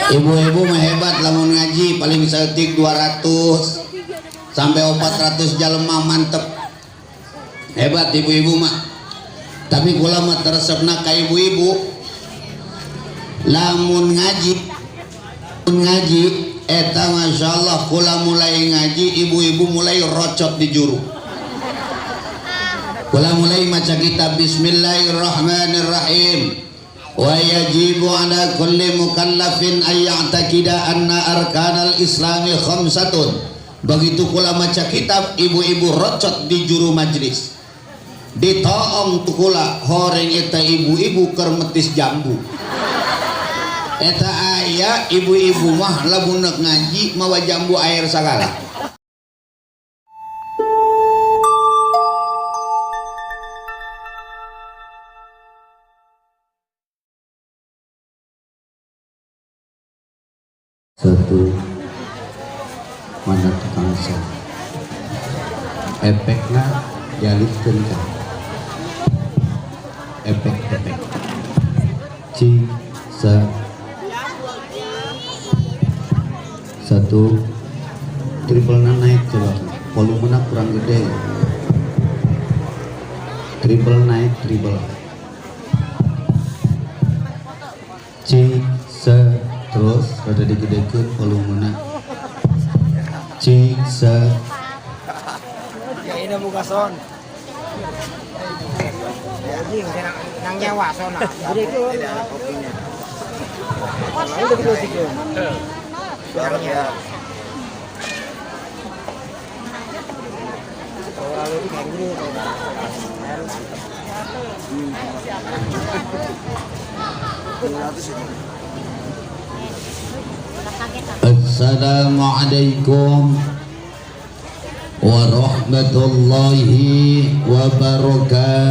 Ibu-ibu mah hebat lamun ngaji paling saeutik 200 sampai 400 jalema, mantep, hebat ibu-ibu mah. Tapi kula mah teresepna ka ibu-ibu lamun ngaji, ngaji eta Masya Allah, kula mulai ngaji, ibu-ibu mulai rocot di juru. Kula mulai maca kitab, "Bismillahirrahmanirrahim, wa yajibu ala kulli mukallafin ay ya'taqida anna arkanal islami khamsatun." Begitu kula maca kitab, ibu-ibu rocot di juru majlis, ditoong kula, horeng eta ibu-ibu keur metis jambu. Eta aya ibu-ibu mah lamun ngaji mawa jambu air sagala. Satu, mana tukang sound? Efeknya dialihkan kan, efek efek C sa satu, treble naik, coba volumenya kurang gede, treble naik, treble C sa, terus rada digedekeun volumena, C sa. Ya ini buka son. Jadi nang nyewa sona. Jadi itu. Suaranya. Kalau itu kayak gini. Assalamualaikum warahmatullahi wabarakatuh.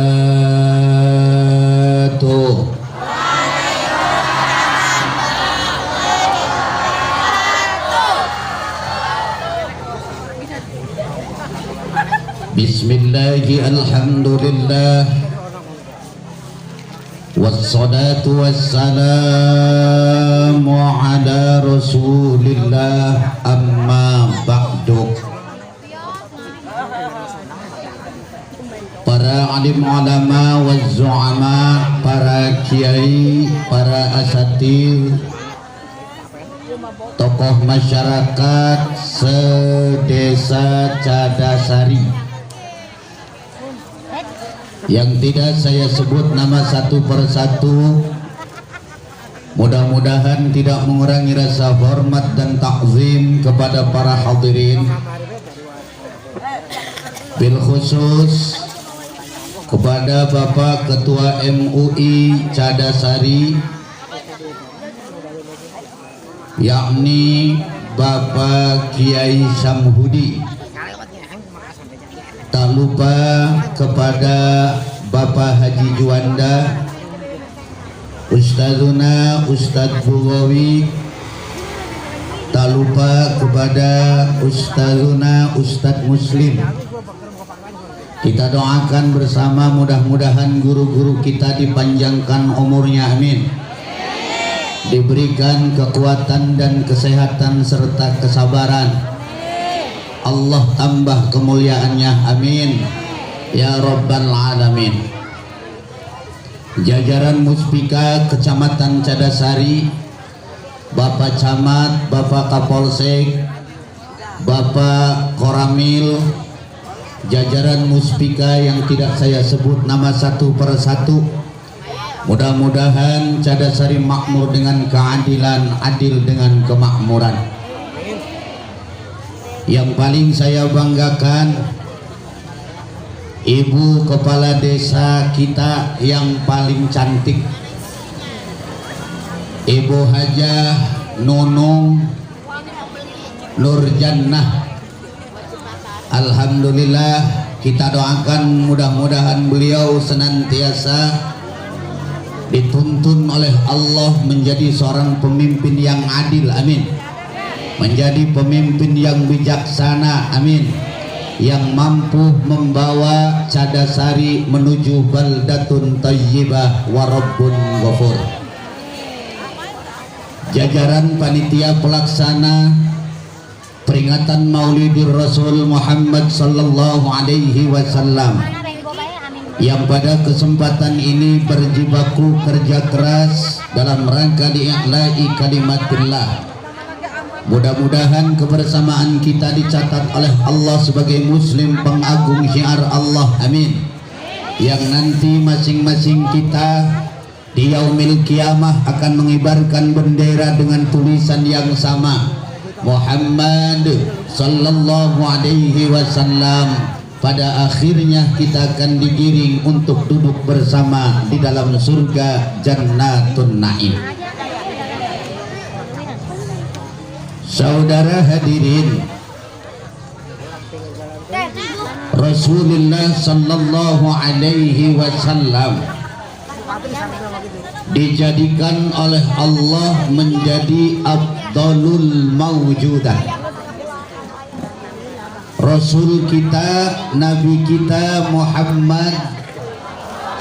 Bismillahi, alhamdulillah, wassalatu wassalamu ala rasulillah, amma ba'du. Para alim ulama wa zu'ama, para kiai, para asatid, tokoh masyarakat sedesa Cadasari yang tidak saya sebut nama satu persatu, mudah-mudahan tidak mengurangi rasa hormat dan takzim kepada para hadirin, bil khusus kepada Bapak Ketua MUI Cadasari, yakni Bapak Kiai Samhudi. Tak lupa kepada Bapak Haji Juanda, Ustazuna Ustadz Bugawi. Tak lupa kepada Ustazuna Ustadz Muslim. Kita doakan bersama, mudah-mudahan guru-guru kita dipanjangkan umurnya, amin, diberikan kekuatan dan kesehatan serta kesabaran. Allah tambah kemuliaannya, amin ya rabbal alamin. Jajaran Muspika Kecamatan Cadasari, Bapak Camat, Bapak Kapolsek, Bapak Koramil, jajaran Muspika yang tidak saya sebut nama satu persatu, mudah-mudahan Cadasari makmur dengan keadilan, adil dengan kemakmuran. Yang paling saya banggakan, Ibu Kepala Desa kita yang paling cantik, Ibu Hajah Nunung Nurjannah. Alhamdulillah, kita doakan mudah-mudahan beliau senantiasa dituntun oleh Allah menjadi seorang pemimpin yang adil, amin, menjadi pemimpin yang bijaksana, amin, yang mampu membawa Cadasari menuju baldatun thayyibah wa rabbun ghafur. Jajaran panitia pelaksana peringatan Maulidir Rasul Muhammad sallallahu alaihi wasallam yang pada kesempatan ini berjibaku kerja keras dalam rangka li'i'la'i kalimatillah. Mudah-mudahan kebersamaan kita dicatat oleh Allah sebagai muslim pengagung syiar Allah. Amin. Yang nanti masing-masing kita di yaumil kiamah akan mengibarkan bendera dengan tulisan yang sama, Muhammad sallallahu alaihi wasallam. Pada akhirnya kita akan digiring untuk duduk bersama di dalam surga Jannatun Naim. Saudara hadirin, Rasulullah sallallahu alaihi wasallam dijadikan oleh Allah menjadi afdalul mawjudat. Rasul kita, Nabi kita Muhammad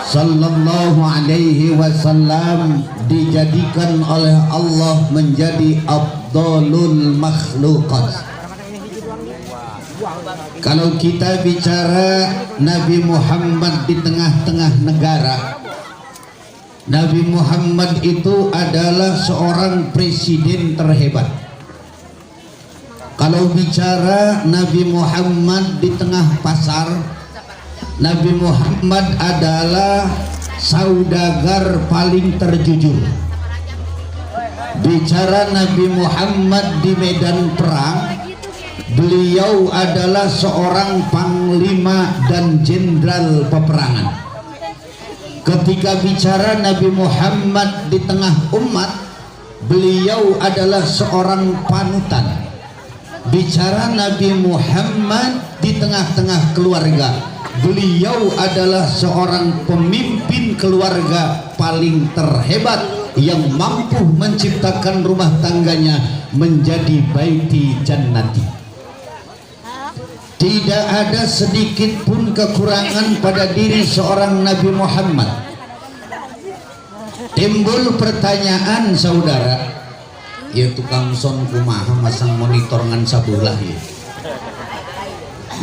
sallallahu alaihi wasallam dijadikan oleh Allah menjadi afdalul makhluqat. Kalau kita bicara Nabi Muhammad di tengah-tengah negara, Nabi Muhammad itu adalah seorang presiden terhebat. Kalau bicara Nabi Muhammad di tengah pasar, Nabi Muhammad adalah saudagar paling terjujur. Bicara Nabi Muhammad di medan perang, beliau adalah seorang panglima dan jenderal peperangan. Ketika bicara Nabi Muhammad di tengah umat, beliau adalah seorang panutan. Bicara Nabi Muhammad di tengah-tengah keluarga, beliau adalah seorang pemimpin keluarga paling terhebat yang mampu menciptakan rumah tangganya menjadi baiti jannati. Tidak ada sedikit pun kekurangan pada diri seorang Nabi Muhammad. Timbul pertanyaan, saudara, ya tukang sound kumaha masang monitor ngan sabelah ya.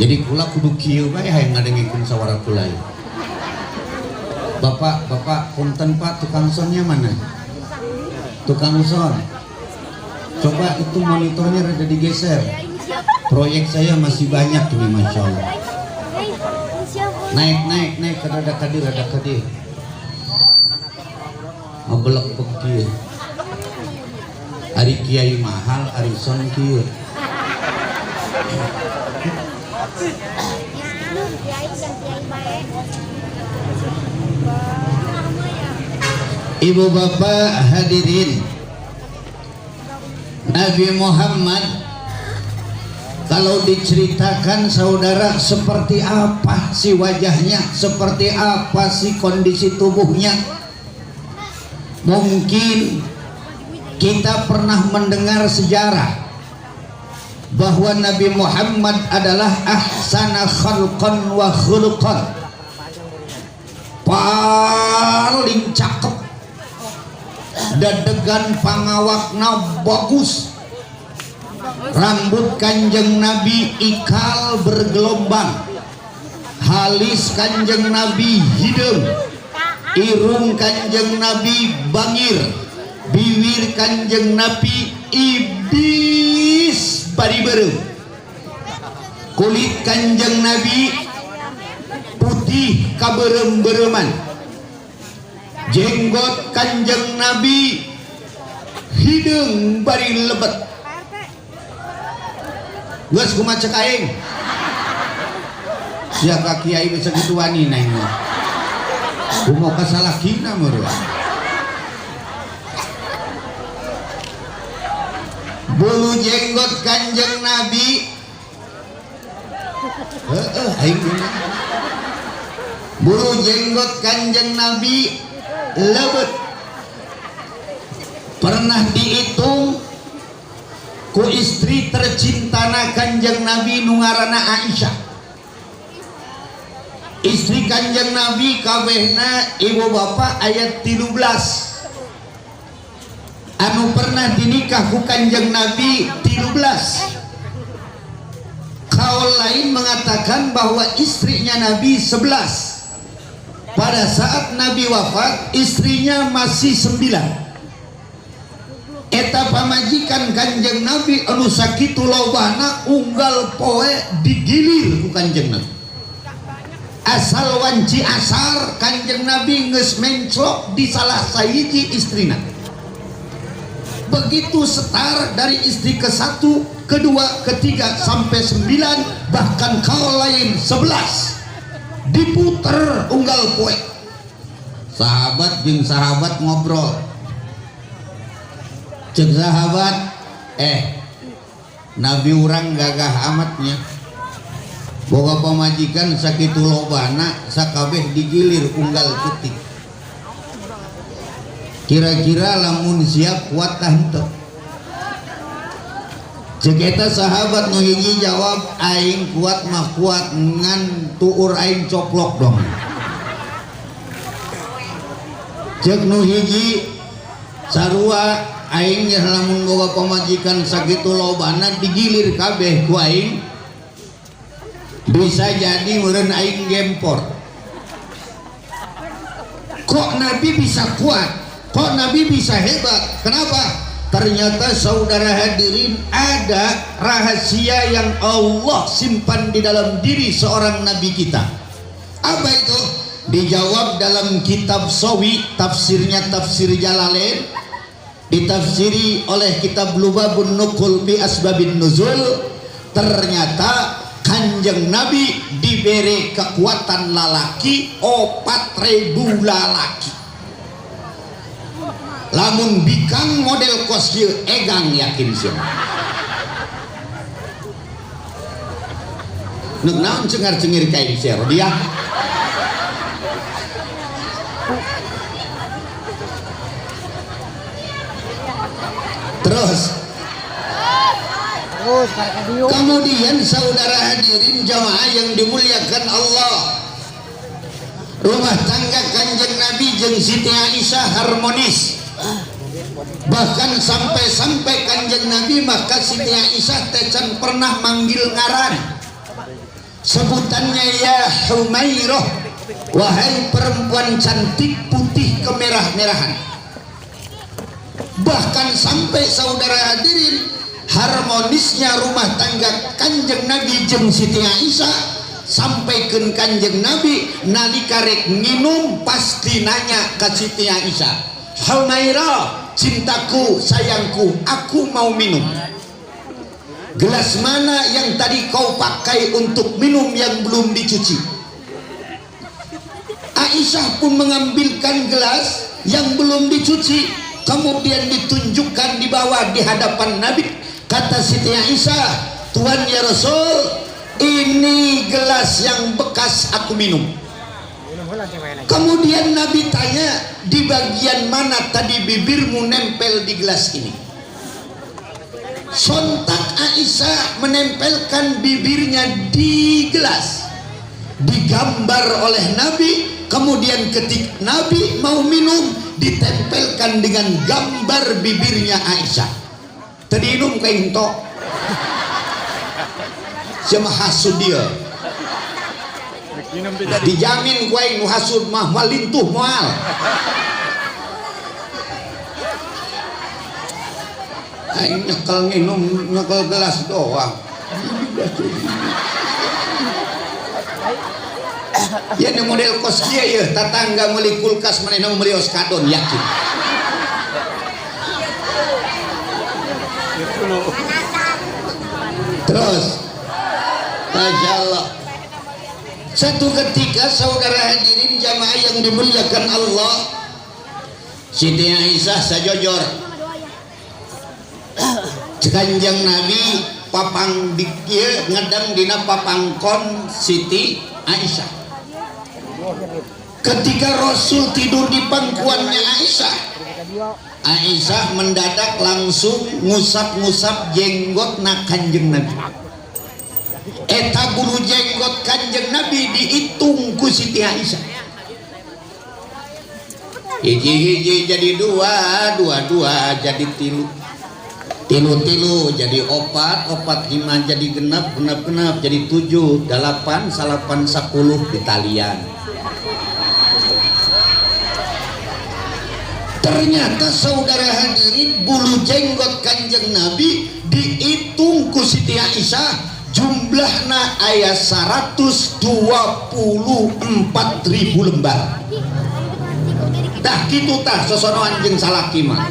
Jadi kula kudu kieu bae hayang ngadengikeun sawara kula ya. Bapak, bapak, punten Pak, tukang soundnya mana? Tukang sound. Coba itu monitornya rada digeser. Proyek saya masih banyak ini, Masya Allah. Naik, naik, naik, rada kadir, rada kadir. Ngebelek begitu. Ari kiai mahal, ari sound kieu. Kiai yang kiai baik. Ibu bapak hadirin, Nabi Muhammad kalau diceritakan, saudara, seperti apa sih wajahnya, seperti apa sih kondisi tubuhnya? Mungkin kita pernah mendengar sejarah bahwa Nabi Muhammad adalah ahsana khalqan wa khuluqan, paling cakep, dadegan pangawakna bagus, rambut Kanjeng Nabi ikal bergelombang, halis Kanjeng Nabi hideung, irung Kanjeng Nabi bangir, bibir Kanjeng Nabi ibis bari beureum, kulit Kanjeng Nabi putih kaberem-bereman, jenggot Kanjeng Nabi hideung bari lebet. Geus, kumaha cek aing? Sia ka kiai bisa kitu wani aing mah. Kumaha kasalakina meureun. Bulu jenggot Kanjeng Nabi, heeh, aing bener. Bulu jenggot Kanjeng Nabi lebet, pernah dihitung ku istri tercintana Kanjeng Nabi nu ngaranna Aisyah. Istri Kanjeng Nabi kabehna, ibu bapak, aya 13. Anu pernah dinikah ku Kanjeng Nabi 13. Kaul lain mengatakan bahwa istrinya Nabi 11. Pada saat Nabi wafat, istrinya masih 9. Eta pamajikan Kanjeng Nabi anu sakitu lobana, unggal poe digilir ku Kanjeng Nabi. Asal wanci asar, Kanjeng Nabi geus menclok di salah sahiji istrina. Begitu setar dari istri ke satu, kedua, ketiga, sampai 9, bahkan kaul lain 11, diputer unggal poe. Sahabat jeung sahabat ngobrol. Cek sahabat, "Nabi urang gagah amatnya, boga pamajikan sakitu lobana, sakabeh digilir unggal peuting. Kira-kira lamun siap kuat tah henteu?" Cek eta sahabat nu hiji jawab, "Aing kuat mah kuat, ngan tuur aing coplok dong." Cek nu hiji sarua, "Aing ge lamun boga pamajikan sakitu lobana, digilir kabeh ku aing, bisa jadi meureun aing gempor." Kok Nabi bisa kuat? Kok Nabi bisa hebat? Kenapa? Ternyata, saudara hadirin, ada rahasia yang Allah simpan di dalam diri seorang nabi kita. Apa itu? Dijawab dalam kitab Sawi, tafsirnya tafsir Jalalain, ditafsiri oleh kitab Lubabun Nukul bi Asbabin Nuzul. Ternyata Kanjeng Nabi diberi kekuatan lalaki 4000 lalaki. Lamun bikang model kos kieu, egang yakin sia. Nuk naon cengar-cengir kain sia dia? Terus. Terus karek dieu. Kemudian, saudara hadirin jamaah yang dimuliakan Allah, rumah tangga Kanjeng Nabi jeung Siti Aisyah harmonis. Bahkan sampai-sampai Kanjeng Nabi maka Siti Aisyah teh can pernah manggil ngaran. Sebutannya ya Humairah, wahai perempuan cantik putih kemerah-merahan. Bahkan sampai, saudara hadirin, harmonisnya rumah tangga Kanjeng Nabi jeung Siti Aisyah sampai ke Kanjeng Nabi nalika rek nginum pasti nanya ke Siti Aisyah, "Humairah, cintaku, sayangku, aku mau minum. Gelas mana yang tadi kau pakai untuk minum yang belum dicuci?" Aisyah pun mengambilkan gelas yang belum dicuci, kemudian ditunjukkan di bawah di hadapan Nabi. Kata Siti Aisyah, "Tuhan ya Rasul, ini gelas yang bekas aku minum." Minum heula cewek. Kemudian Nabi tanya, "Di bagian mana tadi bibirmu nempel di gelas ini?" Sontak Aisyah menempelkan bibirnya di gelas. Digambar oleh Nabi, kemudian ketika Nabi mau minum, ditempelkan dengan gambar bibirnya Aisyah. Tadi minum kayak entok. Siapa hasud dia? Dijamin ku aing nu hasud mah malintuh moal. Aing nyekel minum, nyekel gelas doang. Ya, ini model kos kieu ya, tetangga meuli kulkas, manehna meuli oskadon, yakin. Terus, Masya Allah. Satu ketika, saudara hadirin jamaah yang dimuliakan Allah, Siti Aisyah sajojor. Kanjeng Nabi papang dikieu ngedang dina papangkon Siti Aisyah. Ketika Rasul tidur di pangkuannya Aisyah, Aisyah mendadak langsung ngusap-ngusap jenggot na Kanjeng Nabi. Eta bulu jenggot Kanjeng Nabi dihitung ku Siti Aisyah. Hiji-hiji jadi dua, dua-dua jadi tilu, tilu-tilu jadi opat, opat lima jadi genep, genep-genep jadi tujuh, delapan, salapan, 10 ditalian. Ternyata saudara hadirin, bulu jenggot Kanjeng Nabi dihitung ku Siti Aisyah jumlahna aya 124.000 lembar. Tah kitu tah sosonoan jeung salaki mah.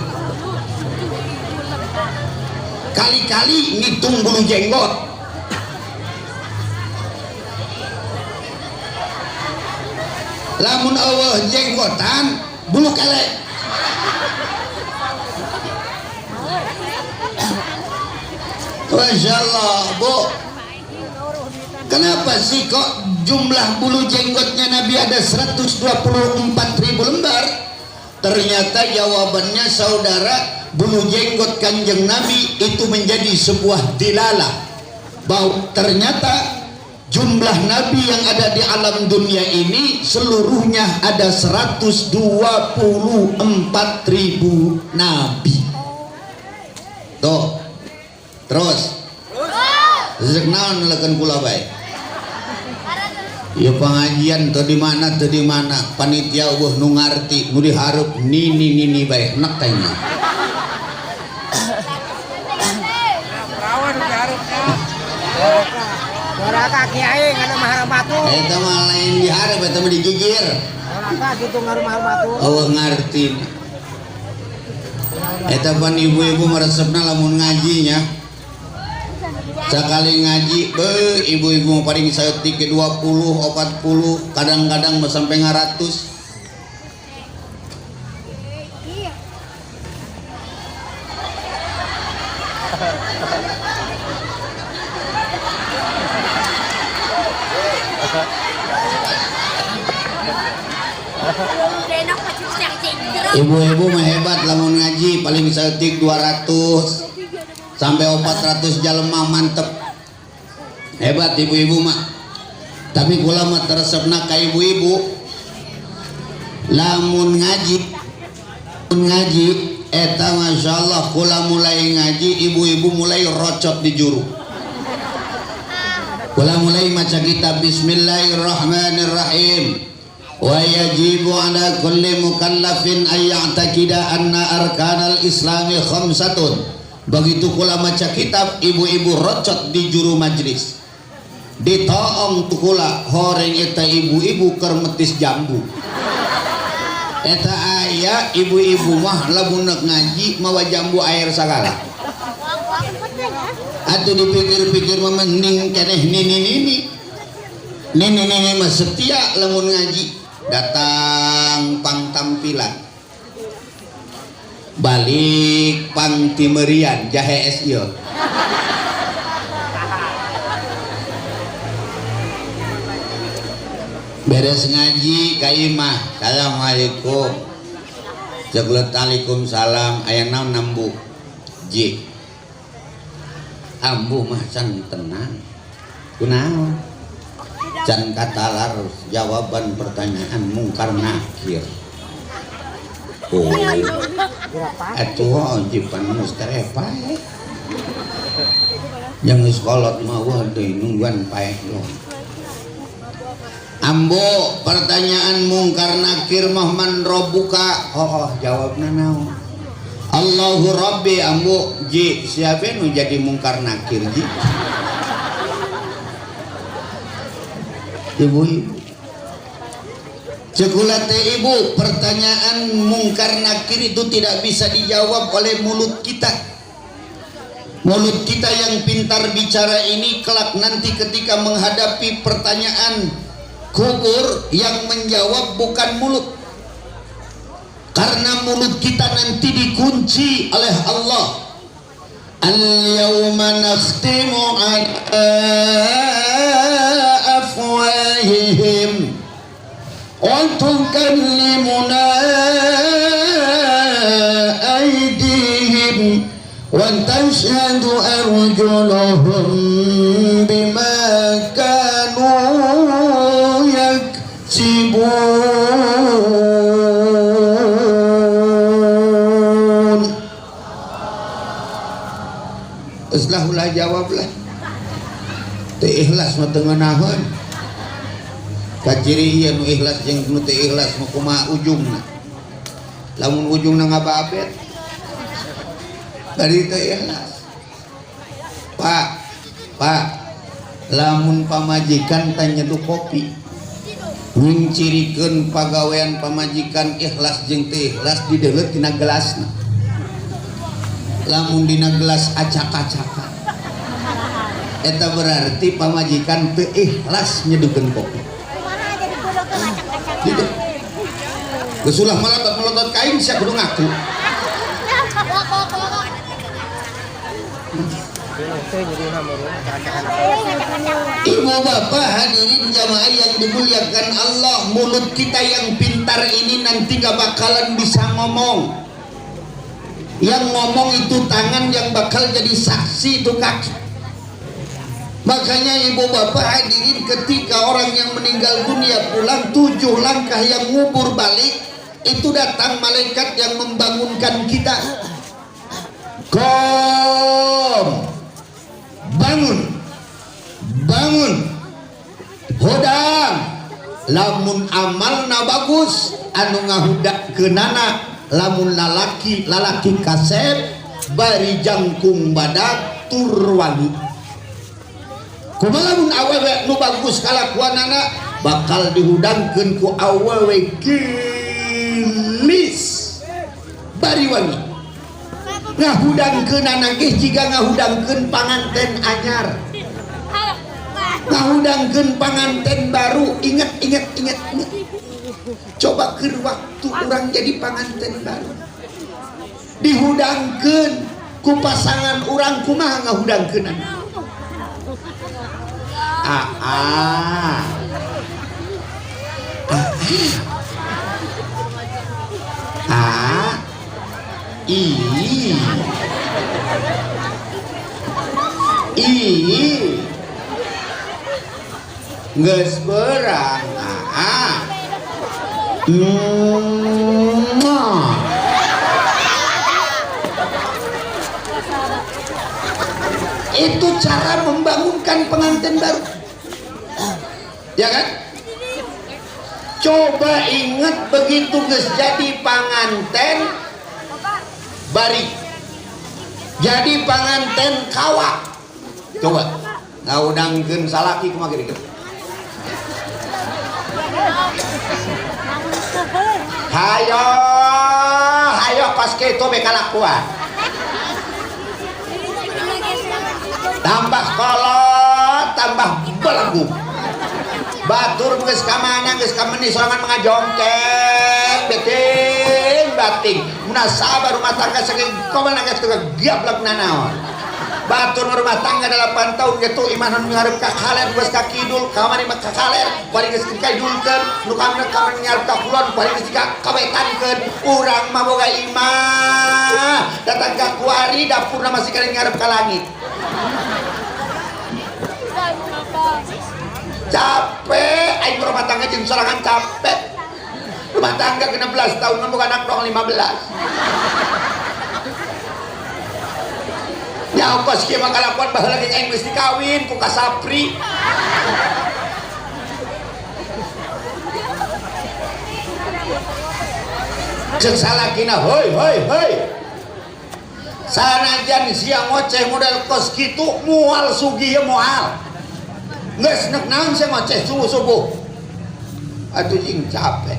Kali-kali ngitung bulu jenggot. Lamun eueuh jenggotan bulu kelek. Masya Allah, Bu. Kenapa sih kok jumlah bulu jenggotnya Nabi ada 124.000 lembar? Ternyata jawabannya saudara, bulu jenggot Kanjeng Nabi itu menjadi sebuah dilalah bahwa ternyata jumlah Nabi yang ada di alam dunia ini seluruhnya ada 124.000 Nabi. Tuh. Terus. Rek naon nelekeun kula bae? Ya pengajian teu di mana teu di mana, panitia eueuh nu ngarti, nu dihareup nini nini bae enak teh nya. Perawan diharapnya. Doraka kiai nganu mahar batu. Eta mah lain dihareup, eta mah digigir. Doraka gitu nganu mahar batu. Eueuh ngarti. Eta pan ibu-ibu meresepna lamun ngajinya. Sakali ngaji, be ibu-ibu paling saeutik ke 20, 40, kadang-kadang mah sampai ngaratus. Ibu-ibu mah hebat lamun ngaji paling saeutik 200 sampai 400 jalema mantep. Hebat ibu-ibu mah. Tapi kula mah teresepna ka ibu-ibu. Lamun ngaji, lamun ngaji eta masyaallah kula mulai ngaji ibu-ibu mulai rocot di juru. Kula mulai maca kitab Bismillahirrahmanirrahim. Wa yajibu ala kulli mukallafin ay ya'taqida anna arkanal islami khamsatun. Begitu kula maca kitab, ibu-ibu rocot di juru majlis. Ditoong tu kula horeng eta ibu-ibu keur metis jambu. Eta aya ibu-ibu mah lamun neuk ngaji mawa jambu air sagala. Atuh dipikir-pikir mah mending keneh nini-nini. Nini-nini mah setia lamun ngaji, datang pangtampilan. Balik pang timerian jahe es ieu. Beres ngaji ka imah, assalamualaikum. Ceuk waalaikumsalam, aya naon nambu? Ji. Ambu mah can tenang. Kunaon? Can katalar jawaban pertanyaan mungkar nakir. Oh, atuh jipan mustere pae. Yang geus kolot mah wah deui nungguan pae doang. Ambo pertanyaan mungkar nakir mah man robuka. Oh, oh jawabna naon? Allahu Rabbi ambo ji siapa nu jadi mungkar nakir ji? Ibu-ibu. Cekula teh ibu, pertanyaan mungkar nakir itu tidak bisa dijawab oleh mulut kita. Mulut kita yang pintar bicara ini kelak nanti ketika menghadapi pertanyaan kubur yang menjawab bukan mulut. Karena mulut kita nanti dikunci oleh Allah. Al-yawma nakhtimu ala afwahihim wa tukallimuna aydihim wa tashhadu arjuluhum bima kanu yaksibun. Geus lah ulah jawab lah. Teu ikhlas mah teu ngeunaheun. Kaciri ieu nu ikhlas jeung nu teu ikhlas mah kumaha ujungna. Lamun ujungna ngababet bari teu ikhlas. Pak, Pak, lamun pamajikan teh nyeduh kopi, ngcirikeun pagawean pamajikan ikhlas jeung teu ikhlas dideuleut tina gelasna. Lamun dina gelas acak-acakan, eta berarti pamajikan teu ikhlas nyeduhkeun kopi. Kumaha jadi kudu tuh acak-acakan. Gitu. Geus ulah melotot-melotot ka aing sia kudu ngaku. Ibu bapak hadirin jamaah yang dimuliakan Allah, mulut kita yang pintar ini nanti gak bakalan bisa ngomong. Yang ngomong itu tangan, yang bakal jadi saksi itu kaki. Makanya ibu bapak hadirin, ketika orang yang meninggal dunia pulang 7 langkah yang ngubur balik, itu datang malaikat yang membangunkan kita. Kom, bangun, bangun, hodang. Lamun amalna bagus, anu ngahudangkeunana lamun lalaki, lalaki kasep, bari jangkung badak tur wangi. Kumaha lamun awewe nu bagus kalakuanana bakal dihudangkeun ku awewe geulis bari wangi. Ngahudangkeunana ge jiga ngahudangkeun panganten anyar, ngahudangkeun panganten baru. Ingat, ingat, ingat, ingat. Coba keur waktu urang jadi panganten baru dihudangkeun ku pasangan urang, kumaha ngahudangkeunana? Ah, ah. Ah, ah. I. I. Geus berang. Ah. Mwah. Itu cara membangunkan pengantin baru, ya kan? Coba ingat begitu geus jadi panganten bari, jadi panganten kawak. Coba ngahudangkeun salaki kumaha kira-kira? Hayo, hayo pas kitu be kalakuan. Tambah kolot, tambah belagu. Batur geus ka mana, geus ka meni sorangan mangajongkek, beting bating. Munasabah rumah tangga saking komal geus teu gablek nanaon. Batur rumah tangga 8 tahun gitu imanan ngarep ka kaler geus ka kidul, kamari mah ka kaler, bari geus dikidulkeun, nu kamari kamari ngarep ka kulon, bari geus dikawetankeun. Urang mah boga imah, datang ka kuari dapurna masih kali ngarep ka langit. Capek aing rumah tangga jeung sorangan capek. Rumah tangga 16 tahun boga anak dong 15. Ya kos kieu mah kalakuan baheula ge aing geus dikawin ku kasapri. Ceuk salakina hoi hoi hoi. Sanajan sia ngoceh model kos kitu moal sugih ye moal. Geus nek naon sia ngoceh subuh-subuh. Atuh jing capek.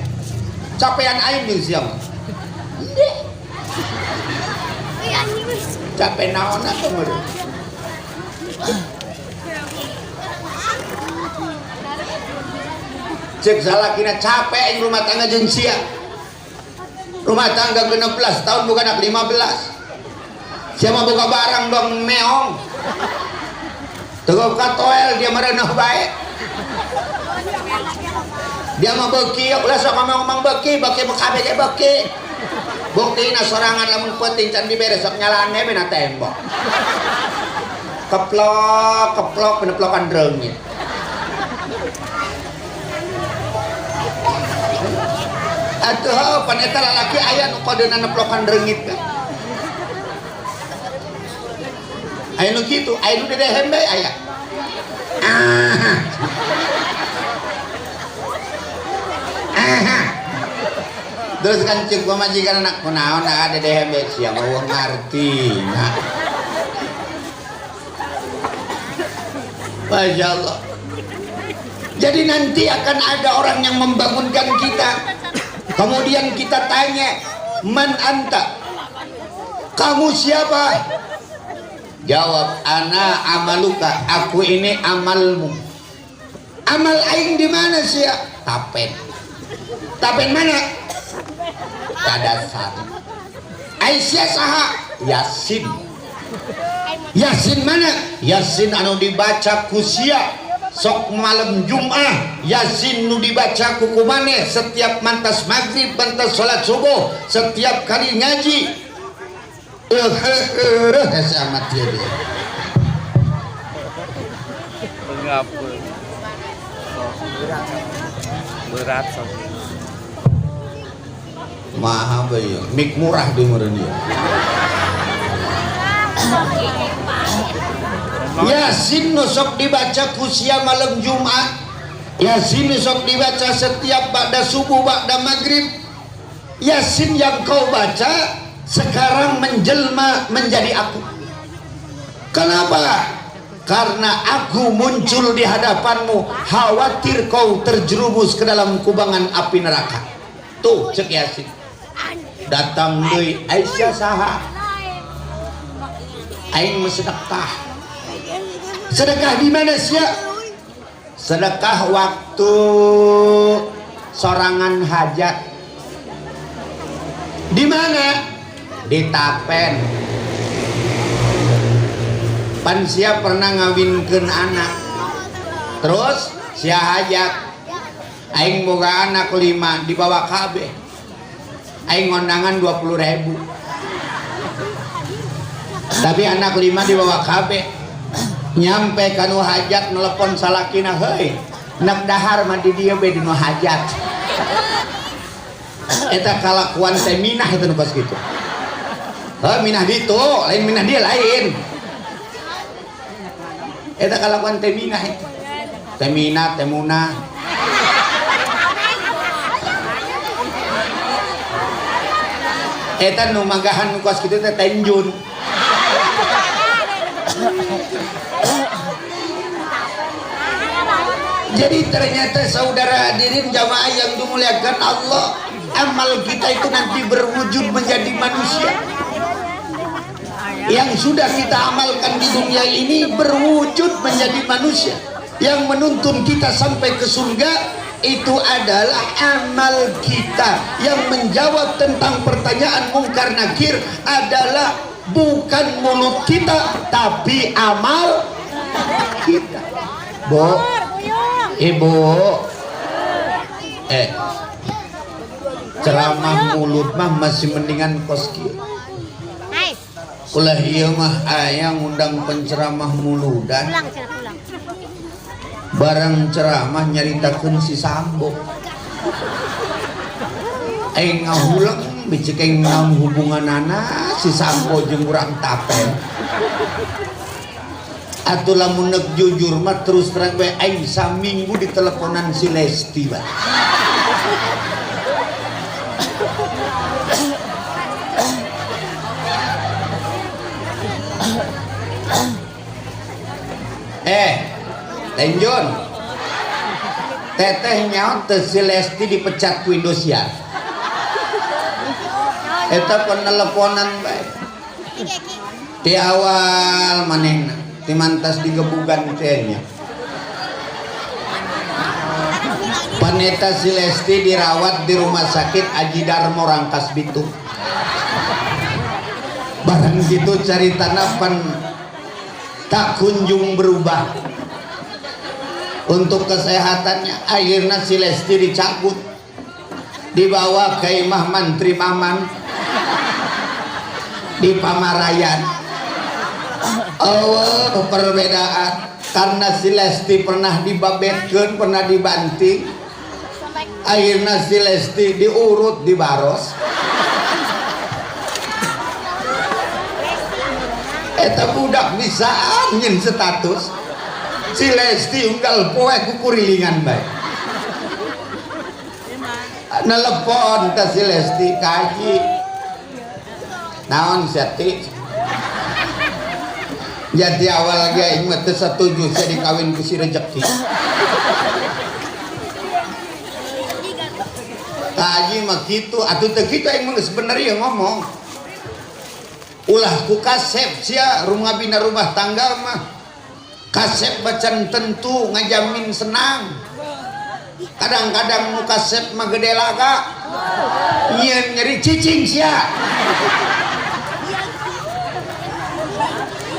Capean aing jeung sia mah. Capek naon atuh meureun. Ceuk salakina capek aing rumah tangga jeung sia. Rumah tangga 16 tahun bukan anak 15. Sia mah boga barang dong meong. Teu ka toel dia merenah bae. Dia mah beuki ulah sok ngomong-ngomong beuki, beuki kabeh ge beuki. Buktina sorangan lamun penting can diberes sok nyalane bena tembok. Keplok, keplok peneplokan reungit. Atuh pan eta lalaki aya nu kodeuna neplokan reungit kan. Aya nu kitu, aya nu dedehem bae aya. Ah. Ah. Terus kan ceuk pamajikan anak kunaon ah dedehem bae sia mah eueuh ngarti. Nah. Masya Allah. Jadi nanti akan ada orang yang membangunkan kita. Kemudian kita tanya, man anta? Kamu siapa? Jawab, ana amaluka. Aku ini amalmu. Amal aing di mana sih? Tapen. Tapen mana? Kadasar. Aisyah saha? Yasin. Yasin mana? Yasin anu dibaca kusia sok malam Jum'ah. Yasin nu dibaca ku kumaneh setiap mantas maghrib, mantas sholat subuh, setiap kali ngaji. Hese amat dia dia. Mengapa? Berat sok. Maha bae mik murah di meureun ieu. Yasin nu sok dibaca kusia malam Jumat. Yasin nu sok dibaca setiap ba'da subuh, ba'da maghrib. Yasin yang kau baca sekarang menjelma menjadi aku. Kenapa? Karena aku muncul di hadapanmu, khawatir kau terjerumus ke dalam kubangan api neraka. Tuh cek Yasin. Datang deui Aisyah saha? Aing sedekah. Sedekah di mana sia? Sedekah waktu sorangan hajat. Di mana? Di Tapen. Pan sia pernah ngawinkeun anak. Terus sia hajat. Aing boga anak 5 dibawa kabeh. Aing ngondangan 20.000. Tapi anak 5 dibawa kabeh. Nyampe kanu hajat nelpon salakina, heuy, nak dahar mah di dieu be dinu hajat. Eta kalakuan teh minah itu nu kos kitu. Heuh, minah ditu, lain minah dia lain. Eta kalakuan teh minah itu. Teh minah, teh munah. Eta nu magahan nu kos kitu teh tenjun. Jadi ternyata saudara hadirin jamaah yang dimuliakan Allah, amal kita itu nanti berwujud menjadi manusia. Yang sudah kita amalkan di dunia ini berwujud menjadi manusia. Yang menuntun kita sampai ke surga itu adalah amal kita. Yang menjawab tentang pertanyaan mungkar nakir adalah bukan mulut kita, tapi amal kita. Bu, ibu, ceramah mulut mah masih mendingan kos kieu. Ulah ieu mah aya ngundang penceramah muludan. Barang ceramah nyaritakeun si Sambo. Aing ngahuleng bicik aing naon hubunganana si Sambo jeung urang Tapen. Atuh lamun neuk jujur mah terus terang bae aing saminggu diteleponan si Lesti bae. Lenjun. Teteh nyaot teu si Lesti dipecat ku Indosiar. Eta peneleponan bae. Di awal manehna timantas digebugan teh nya. Paneta si Lesti dirawat di rumah sakit Aji Darmo Rangkas Bitung. Barang gitu caritana pan tak kunjung berubah untuk kesehatannya. Akhirnya si Lesti dicabut, dibawa ke Imah Mantri Maman di Pamarayan. Oh, perbedaan karena si Lesti pernah dibabetkeun, pernah dibanting. Akhirnya si Lesti diurut di baros. Eta budak Budak bisaan nyen status. Si Lesti unggal poe kukurilingan bae. Nelepon ka si Lesti kaji. Naon sia ti? Jadi awal lagi aing mah teu satuju sia dikawin ku si Rejeki. Kaji mah kitu, atuh teu kitu aing mah geus bener ieu ngomong. Ulah ku kasep sia rumah bina rumah tangga mah. Kasep bacan tentu ngajamin senang. Kadang-kadang nu kasep mah gede laga. Nyieun nyeri cicing sia.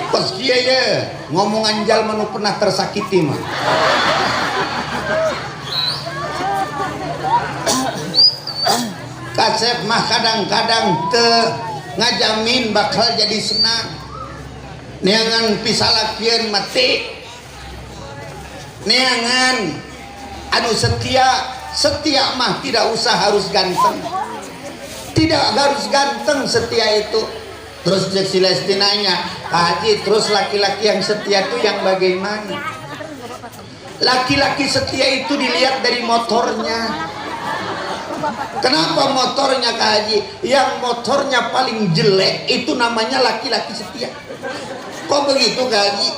Pas kieu ye ngomongan jalma nu pernah tersakiti mah. Kasep mah kadang-kadang teu ngajamin bakal jadi senang. Neangan pisalakieun mati. Neangan anu setia, setia mah tidak usah harus ganteng. Tidak harus ganteng setia itu. Terus cek si Lesti nanya, Pak Haji, terus laki-laki yang setia itu yang bagaimana? Laki-laki setia itu dilihat dari motornya. Kenapa motornya Kak Haji? Yang motornya paling jelek itu namanya laki-laki setia. Kok begitu Kak Haji?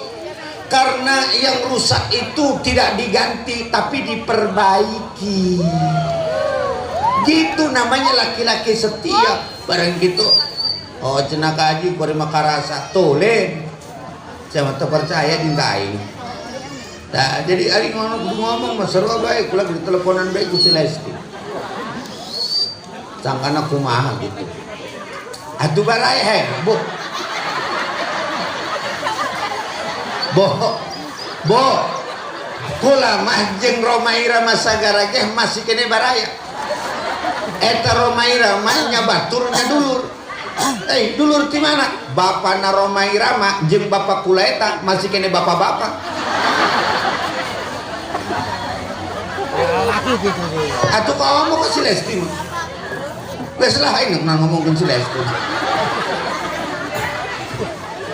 Karena yang rusak itu tidak diganti tapi diperbaiki. Gitu namanya laki-laki setia. Bareng gitu. Oh cenah Kak Haji kuari mah karasa tulen. Saya mah teu percaya jeung ka aing. Nah, jadi ari ngono kudu ngomong mah seru bae kula di teleponan bae ku si Lesti. Sangkana kumaha gitu. Atuh barae he, Bu. Bo. Bo. Kula mah jeung Romaira mah sagara ge masih kene baraya. Eta Romaira mah nya baturnya dulur. Dulur ti mana? Bapana Romaira mah jeung bapak kula eta masih kene bapak-bapak. Atuh ngomong ke si Lesti mah. Geus lah aing nak ngomongkeun si Lesti.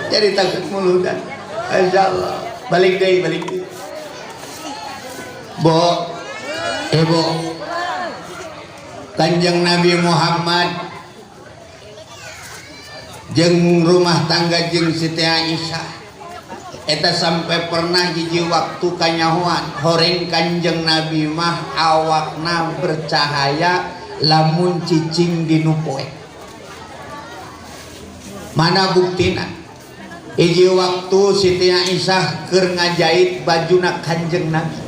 Jadi takut muludan. Insyaallah. Balik deui, balik deui. Bo, Ibu. Kanjeng Nabi Muhammad jeung rumah tangga jeung Siti Aisyah. Eta sampai pernah hiji waktu kanyahoan horeng Kanjeng Nabi mah awakna bercahaya lamun cicing dinu poek. Mana buktina? Hiji waktu Siti Aisyah keur ngajait bajuna Kanjeng Nabi.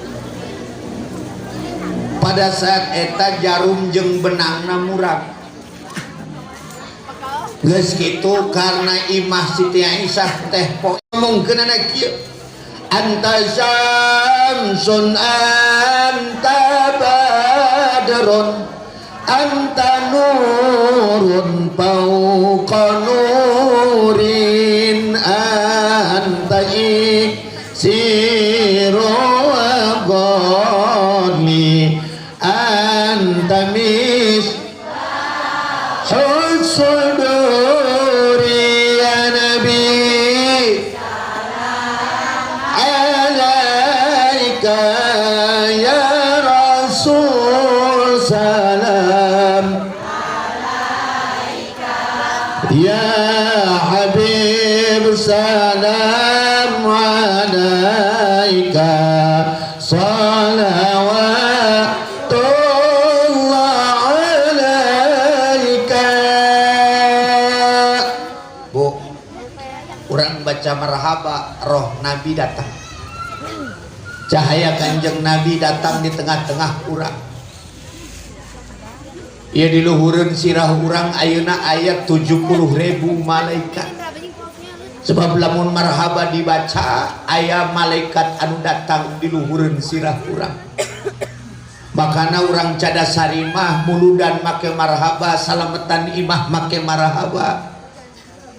Pada saat eta jarum jeung benangna murag. Geus kitu karena imah Siti Aisyah teh poe ngomongkeunana kieu. Anta syamsun anta badrun anta nurun fauqa nurin anta iksiru wa ghani anta mis suduri ya nabi alaika ya rasul salam alaika ya habib salam alaika salawatullah alaika. Bu, urang baca marhaba, roh Nabi datang. Cahaya Kanjeng Nabi datang di tengah-tengah urang. Ieu diluhureun sirah urang ayeuna aya 70.000 malaikat. Sebab lamun marhaba dibaca aya malaikat anu datang diluhureun sirah urang. Makana urang Cadasari mah muludan make marhaba, salametan imah make marhaba.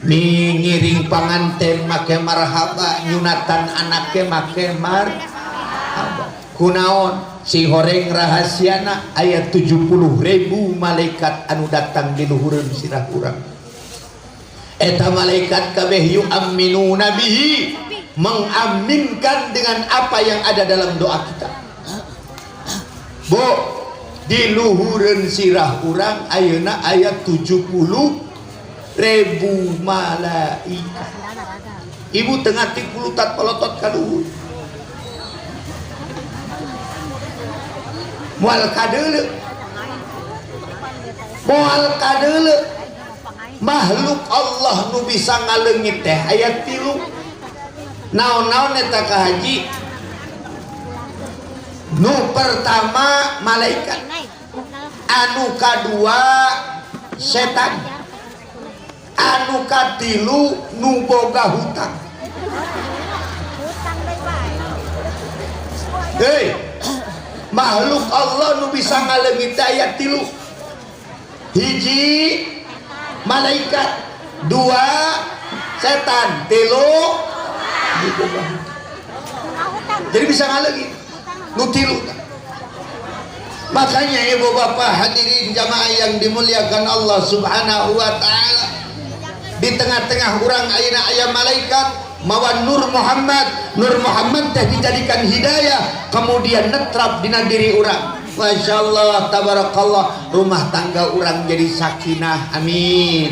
Ngiring panganten make marhaba, nyunatan anake make marhaba. Kunaon si horeng rahasiana aya 70.000 malaikat anu datang di luhureun sirah urang. Eta malaikat kabeh yu'minuna bihi, mengaminkan dengan apa yang ada dalam doa kita. Bu, di luhureun sirah urang ayeuna aya 70.000 malaikat. Ibu tengah tipulutat polotot ka luhur. Moal kadeuleu. Moal kadeuleu. Makhluk Allah nu bisa ngaleungit teh aya 3. Naon-naon eta ka haji? Nu pertama malaikat, anu kadua setan, anu katilu nu boga hutang. Hei, makhluk Allah nu bisa ngaleungit teh aya 3. Hiji malaikat, 2 setan, 3 nu boga hutang. Jadi bisa ngaleungit nu 3. Makanya ibu bapak hadirin jamaah yang dimuliakan Allah Subhanahu wa taala, di tengah-tengah urang ayeuna aya malaikat mawa Nur Muhammad. Nur Muhammad teh dijadikan hidayah, kemudian netrap dina diri urang. Masya Allah, tabarakallah, rumah tangga urang jadi sakinah, amin.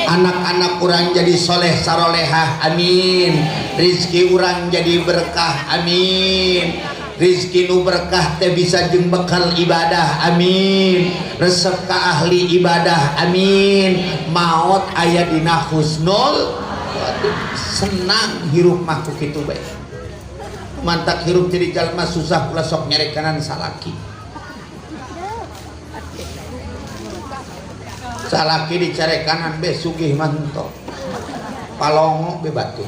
Anak-anak urang jadi soleh sarolehah, amin. Rizki urang jadi berkah, amin. Rizki nu berkah teh bisa jeung bekal ibadah, amin. Resep ka ahli ibadah, amin. Maot aya dina husnul senang hirup mah ku kitu bae. Mantak hirup jadi jalma susah ulah sok nyerekanan salaki. Salaki dicarekanan be sugih mah henteu. Palongo be batur.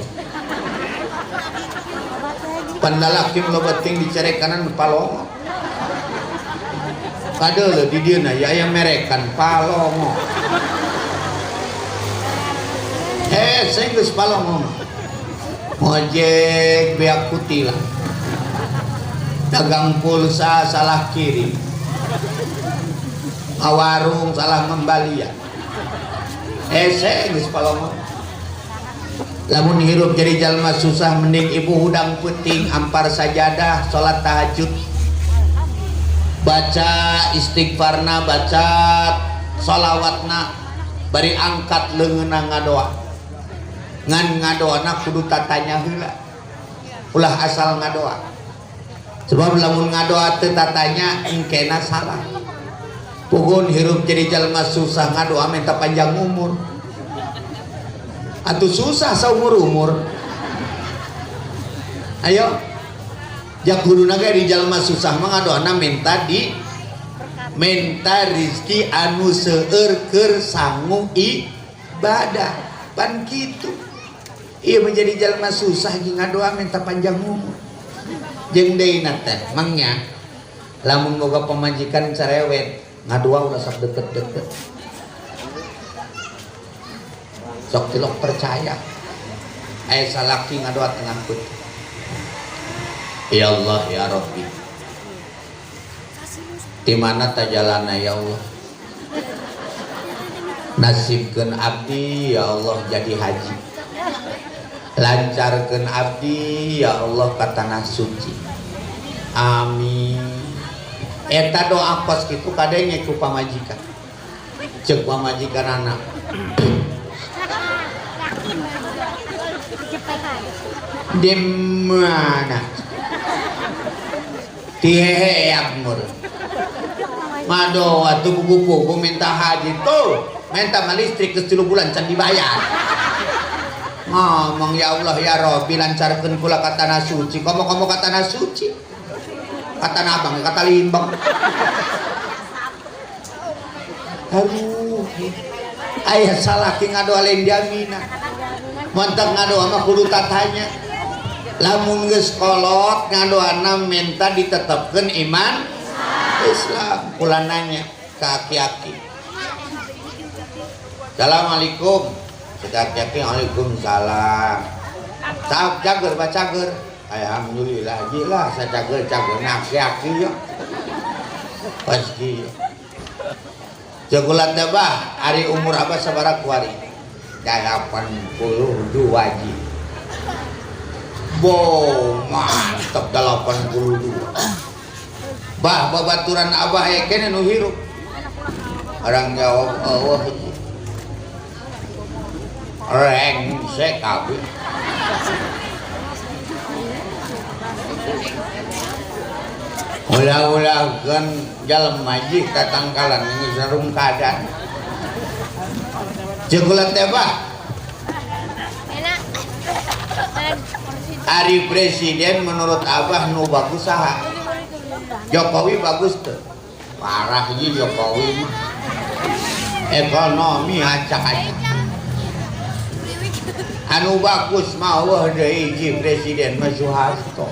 Pandalaki loba ting dicarekanan palongo. Kadeuleu di dieu na ya aya merekan palongo. Saya geus palongo. Ngojek beak kutilang. Dagang pulsa salah kirim. Warung salah ngembalian. Saya geus palongo. Lamun hirup jadi jalma susah mending ibu hudang peuting ampar sajadah salat tahajud, baca istighfarna, baca sholawatna, bari angkat leungeunna ngadoa. Ngan ngadoana kudu tatanya heula, ulah asal ngadoa. Sebab lamun ngadoa teu tatanya engkena salah. Pugun hirup jadi jalma susah ngadoa minta panjang umur. Atuh susah saumur-umur. Ayo, jak kuduna ge di jalma susah mah ngadoana minta di minta rizki anu seueur keur sangu ibadah. Pan kitu. Ieu menjadi jalma susah jeung ngadoa minta panjang umur. Jeung deui na teh mangnya lamun boga pamajikan cerewet ngadoa ulah sok deket-deket. Sok tilok percaya. Aya salaki ngadoa tengah peuting. Ya Allah ya Rabbi, di mana tajalana ya Allah, nasibkeun abdi ya Allah jadi haji, lancarkeun abdi ya Allah ka tanah suci, amin. Eta doa kos kitu kadenge ku pamajikan, ceuk pamajikan anak di mana tiheheak mur mado atuh buku-buku minta haji tuh minta mah listrik geus 3 bulan can dibayar. Ngomong ya Allah ya Rabbi lancarkeun kula ka tanah suci, komo-komo ka tanah suci, ka tanah abang ka Limbang. Aduh, aya salaki ngadoa lain diamina. Mantap ngadoa mah kudu tatanya. Lamun geus kolot ngadoana minta ditetepkeun iman Islam. Kula nanya ka aki-aki. Assalamualaikum. Cek aki-aki waalaikumsalam. Cak cager baca cager. Alhamdulillah gila saya cager cager nah aki-aki yo. Pasti. Cek kula teh bah ari umur abah sabaraha kuari? 82 ji. Bo mantap 82. Bah babaturan abah aya keneh nu hirup. Orang jawab eueuh hiji. Rengsek kabeh. Ulah-ulahkeun jalma ji tatangkalan geus sarung kadan. Ceuk kula teh bah. Ari presiden menurut abah nu bagus saha? Jokowi bagus tuh. Parah ji Jokowi mah. Ekonomi acak-acak. Anu bagus mah eueuh deui ji presiden mah Soeharto.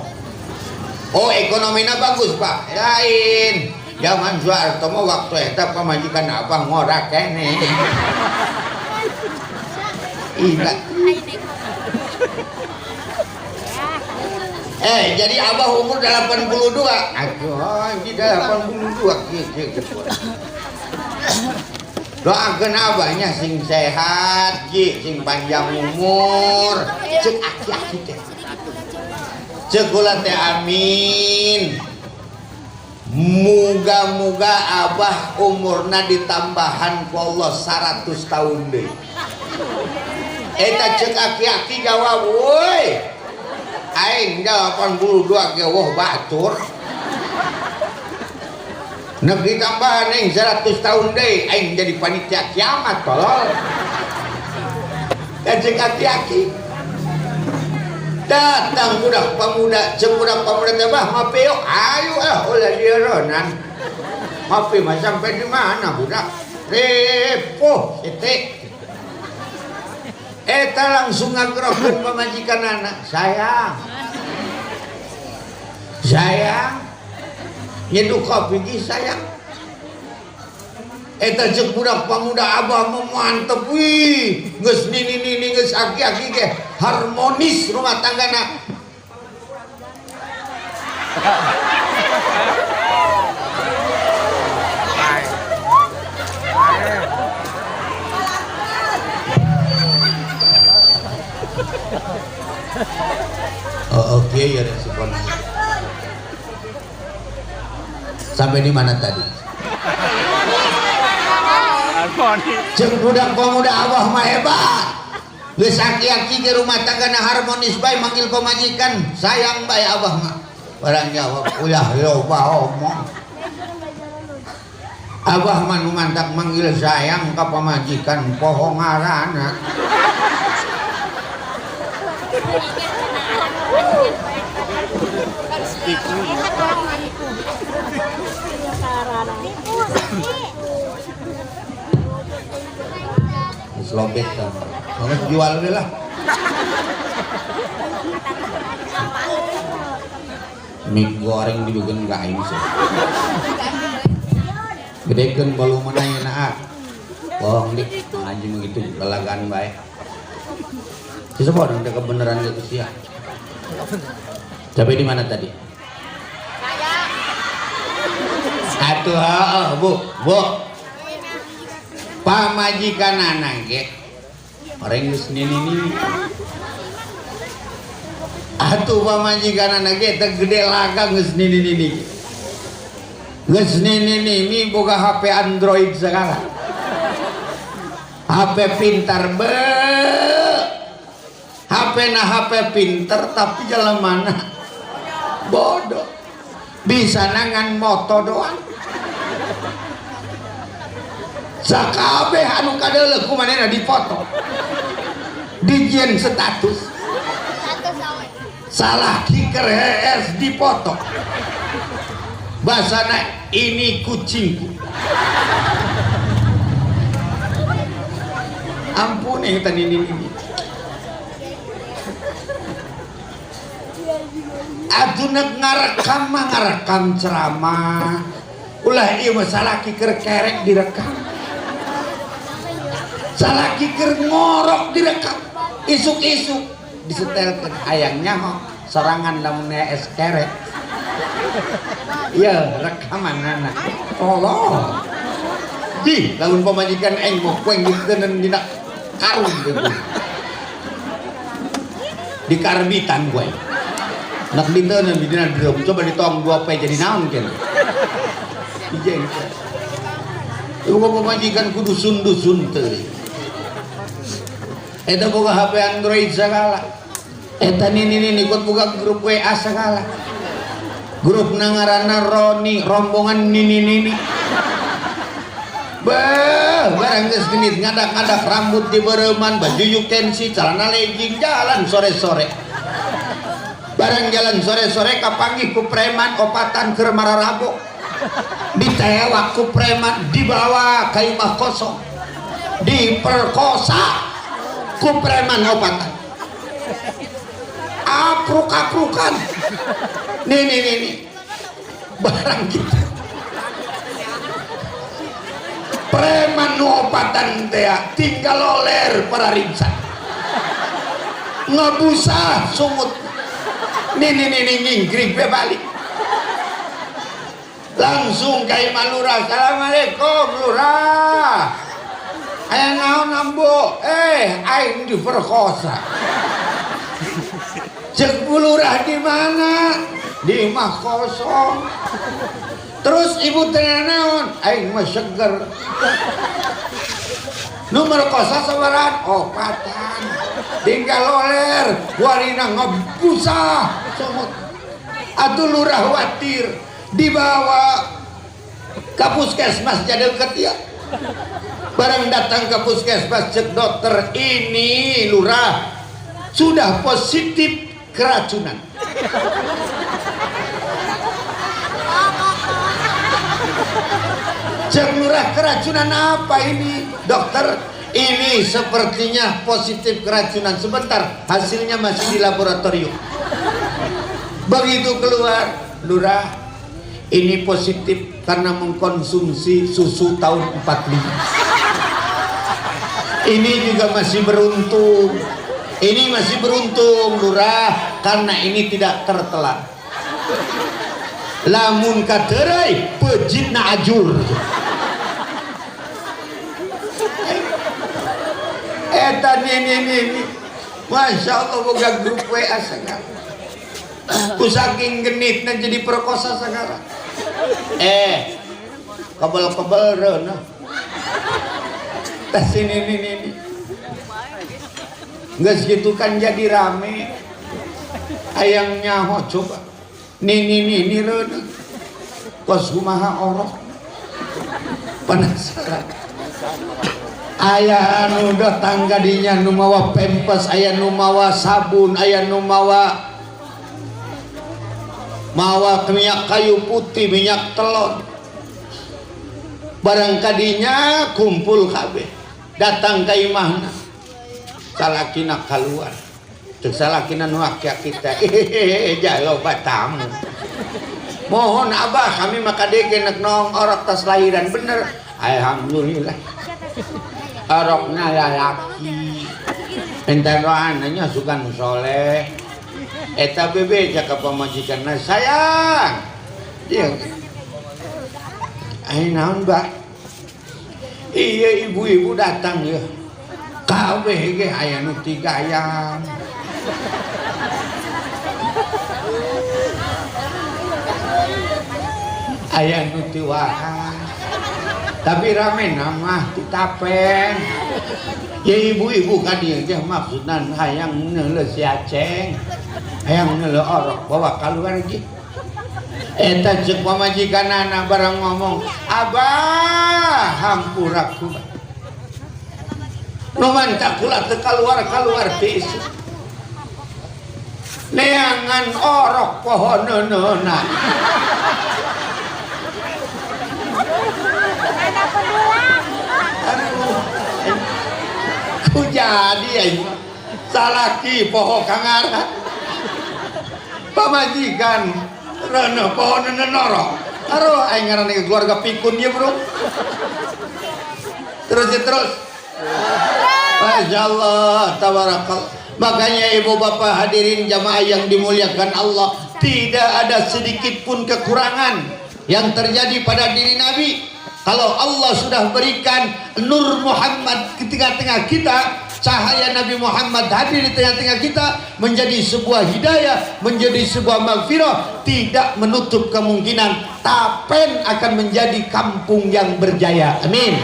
Oh ekonomina bagus pak. Lain. Zaman Soeharto mah waktu eta pamajikan abah ngorak keneh. Iya. Jadi abah umur 82. Aduh, ini 82 kieu. Doakeun abahnya sing sehat, ji, sing panjang umur. Ceuk aki-aki teh. Ceuk kula teh amin. Muga-muga abah umurna ditambahan ku Allah 100 tahun deui. Eta ceuk aki-aki jawab, woi. Aing 82 ge wah batur. Nek ditambahan aing 100 tahun deui, aing jadi panitia kiamat tolol. Dan ceuk aki-aki. Datang budak pemuda, ceuk budak pemuda teh bah mape yuk, ayo ah ulah dieureunnan. Mape mah sampai di mana budak? Ripuh siti. Eta langsung ngagerokeun pamajikan anak, sayang. Sayang. Nyeduh kopi gi sayang. Eta ceuk budak pemuda abah mah mantep wih, geus nini-nini geus aki-aki ge harmonis rumah tanggana. Oh, oke ya respon. Sampai di mana tadi? Ceuk budak pemuda abah mah hebat. Geus aki-aki ge rumah tanggana harmonis bae manggil pamajikan sayang bae abah mah. Barang jawab ulah loba omong. Abah mah nu mantak manggil sayang ka pamajikan poho ngaranna. Lobet kan. Harus jual deh lah. Mie goreng dibikin gak aing sih. Gedekeun volumena ayeuna ah. Bohong dik, anjing begitu lalagaan bae. Sesebot udah kebenaran gitu sih ya. Sampai di mana tadi? Atuh heeh, Bu. Bu. Pamajikan anak ge orang geus nini-nini. Atuh pamajikan anak ge teh gede laga geus nini-nini. Geus nini-nini boga HP Android segala. HP pintar be. HP na HP pinter tapi jalan mana? Bodoh. Bisa nangan moto doang. Sakabeh anu kadeuleuh ku manehna dipoto. Dijieun status. Salah kiker HS dipoto. Basana ini kucingku. Ampun yang tadi ini. Atuh nek ngarekam mah ngarekam ceramah. Ulah ieu mah salah kiker kerek direkam. Salah kiker ngorok direkam. Isuk-isuk disetelkeun hayang nyaho sorangan lamun es kerek. Iya, rekaman anak. Tolong. Di lamun pamajikan aing mah poeng diteundeun dina Karung gitu. Di karbitan gue. Nak dinten di dina drum coba ditong 2 P jadi naon kena. Dijengkel. Ibu pamajikan kudu dusun-dusun teuing. Eta boga HP Android segala. Eta nini ikut buka grup WA segala. Grup ngaranna Roni, rombongan nini-nini. Beuh, barang geus genit ngadak-ngadak rambut di bereuman, baju yukensi, celana legging, jalan sore-sore. Barang jalan sore-sore kapanggih ku preman opatan keur mararabok. Ditewak ku preman, dibawa ka imah kosong. Diperkosa ku preman opatan. Apruk-aprukan. Nih nih nih nih. Barang gitu. Preman nu opatan teh tinggal oler para ringsan. Ngebusah sungut. Nih nih nih nih nyingkrik be balik. Langsung ka imah lurah. Assalamualaikum lurah. Aya naon ambo? Aing diperkosa. Cek lurah di mana? Di imah kosong. Terus ibu teh naon? Aing mah seger. Nu merkosa sabaraha? Opatan. Tinggal oler, warina ngebusah sungut. Atuh lurah khawatir dibawa ke puskesmas jadi deket ya. Barang datang ke puskesmas cek dokter, ini lurah sudah positif keracunan. Cek lurah, keracunan apa ini dokter? Ini sepertinya positif keracunan. Sebentar, hasilnya masih di laboratorium. Begitu keluar, lurah ini positif karena mengkonsumsi susu tahun 45. Ini juga masih beruntung. Ini masih beruntung lurah karena ini tidak tertelan. Lamun katerai pejitna ajur. Eta nini. Masya Allah boga grup WA segala. Ku saking genitna jadi perkosa segala. Kebel-kebel reunah. Tas ini nini. Geus gitu kan jadi rame. Hayang nyaho coba. Nini nini reunah. Kos kumaha orok. Penasaran. Aya anu datang ka dinya nu mawa pempes, aya nu mawa sabun, aya nu mawa minyak kayu putih, minyak telon. Barang kadinya kumpul kabeh. Datang ka imahna. Salakina kaluar. Cek salakina nu aki-aki teh, jaloba tamu. Mohon abah kami mah kadege nek nong orok tas lahiran bener. Alhamdulillah. Orokna lalaki. Enten rohananya suka nu soleh. Eta bebeja ka pamajikanna, sayang. Dia. Ai naon, Mbak? Iya ibu-ibu datang ya. Kabeh ge aya nu tiga ayam. Aya nu tiwahan. Tapi rame nama titapen. Ya ibu-ibu kan dia ge maksudna hayang neuleuh si Aceng. Hayang neuleuh orok bawa keluar ge. Eta ceuk pamajikanana barang ngomong, "Abah, hampura ku." Nu mantap kula teu kaluar-kaluar ti isuk. Neangan orok pohoneunana. Aduh, ku jadi aing salaki poho kangaran. Pamajikan reuneuh pohoneunana orok. Aduh, aing ngaranna keluarga pikun ieu, Bro. Terus ya, terus. Masya Allah, tabarakallah. Makanya ibu bapak hadirin jamaah yang dimuliakan Allah, tidak ada sedikit pun kekurangan yang terjadi pada diri Nabi. Kalau Allah sudah berikan Nur Muhammad ke tengah-tengah kita, Cahaya Nabi Muhammad hadir di tengah-tengah kita menjadi sebuah hidayah, menjadi sebuah maghfirah. Tidak menutup kemungkinan Tapen akan menjadi kampung yang berjaya. Amin.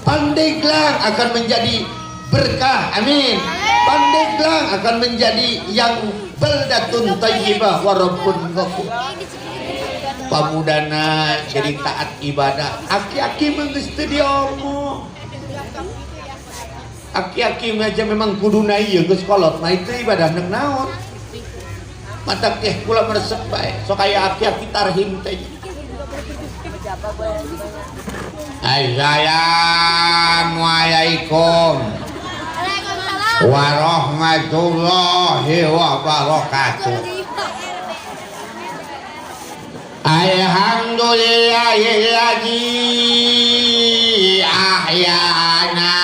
Pandeglang akan menjadi berkah. Amin. Pandeglang akan menjadi yang baldatun thayyibah wa rabbun ghafur. Pamudana jadi taat ibadah. Aki-aki mah geus teu diomong. Aki-aki mah aja memang kuduna ieu geus kolot mah itu ibadah neung naon. Matak teh kula meresep bae. Sok aya aki-aki tarhim teh. Assalamualaikum Waalaikumsalam. Warahmatullahi wabarakatuh. Alhamdulillahilladzi ahyana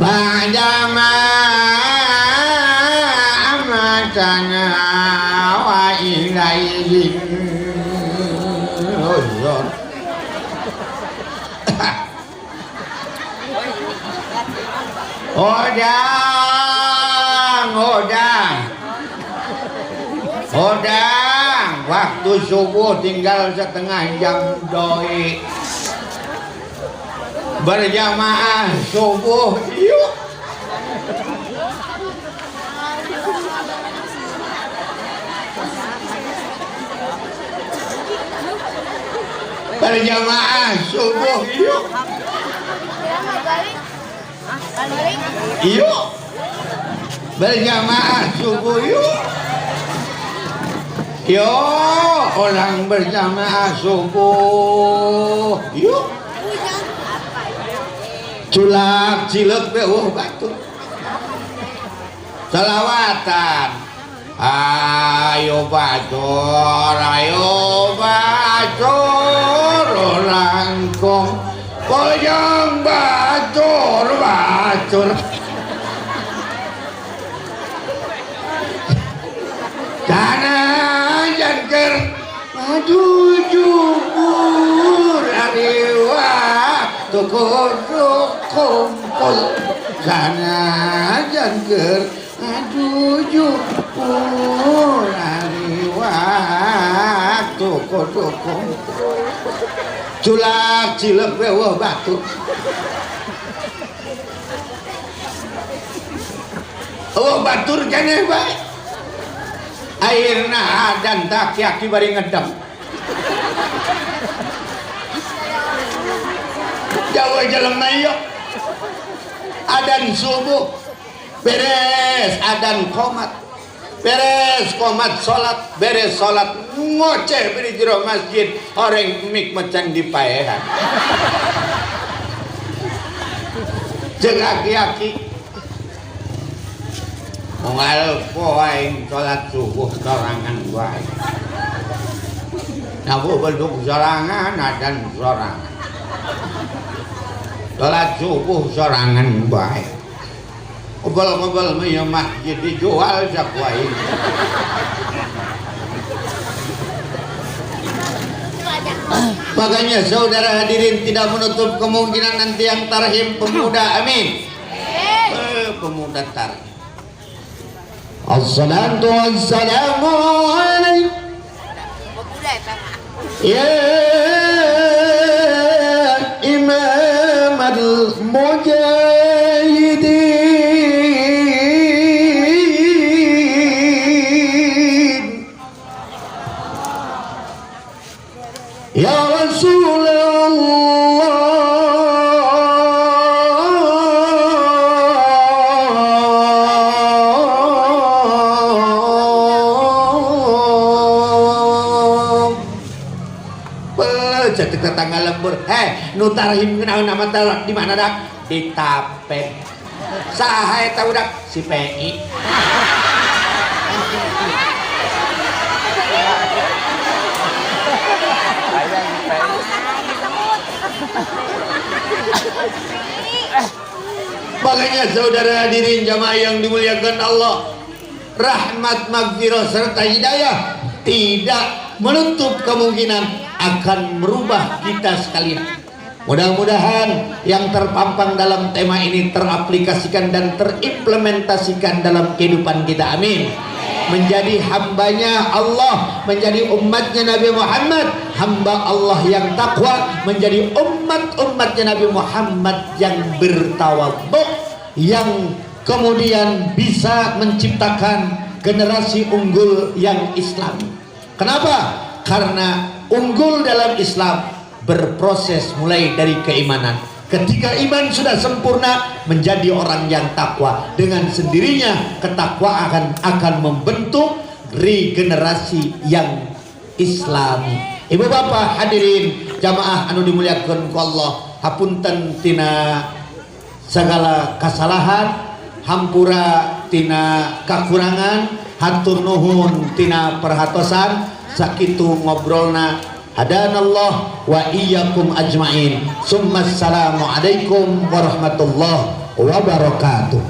ba'dama amatana wa ilaihi nusyur. Odang, odang, odang. Waktu subuh tinggal setengah jam doi. Berjamaah subuh yuk. Berjamaah subuh yuk. Yuk. Berjamaah subuh yuk. Yuk, orang berjamaah subuh yuk. Culak cilek be eueuh batur. Salawatan. Ayo batur, ayo batur, orang kong koyong batur, batur. Tanah jangker, aduh jubur, ariwa, tukudu kumpul. Tanah jangker, aduh jubur, ariwa, tukudu kumpul. Culak cilek weweh batu. Oh batur keneh bae. Airna adan taki-aki bari ngedem. Jauh jelema ieu. Adan subuh beres, adan qomat. Beres qomat salat, beres salat ngoceh beri jero masjid, orang mik macan dipaehan. Jeung aki-aki unggal poe salat subuh sorangan wae. Nabu beduk sorangan, adan sorangan. Salat subuh sorangan wae. Kebal-kebal mah masjid dijual sakuai. Makanya saudara hadirin tidak menutup kemungkinan nanti yang tarhim pemuda. Amin. Pemuda tarhim. Assalatu wassalamu alaikum ya imam al-mujahidin ya Rasulullah. Tetangga lembur, heh, nu tarhim naon nama talak di mana dak? Di Tapen. Saha eta budak? Si PI. Makanya saudara hadirin jamaah yang dimuliakan Allah, rahmat, magfirah serta hidayah tidak menutup kemungkinan akan merubah kita sekalian. Mudah-mudahan yang terpampang dalam tema ini teraplikasikan dan terimplementasikan dalam kehidupan kita. Amin. Menjadi hambanya Allah, menjadi umatnya Nabi Muhammad, hamba Allah yang takwa, menjadi umat-umatnya Nabi Muhammad yang bertawadhu, yang kemudian bisa menciptakan generasi unggul yang Islam. Kenapa? Karena unggul dalam Islam berproses mulai dari keimanan. Ketika iman sudah sempurna, menjadi orang yang takwa. Dengan sendirinya ketakwaan akan membentuk regenerasi yang Islami. Ibu bapak hadirin jamaah anu dimuliakan ku Allah, hapunten tina segala kesalahan, hampura tina kakurangan, hatur nuhun tina perhatosan. Sakitu ngobrolna. Hadanallah wa iyyakum ajmain. Summa assalamu alaikum warahmatullahi wabarakatuh.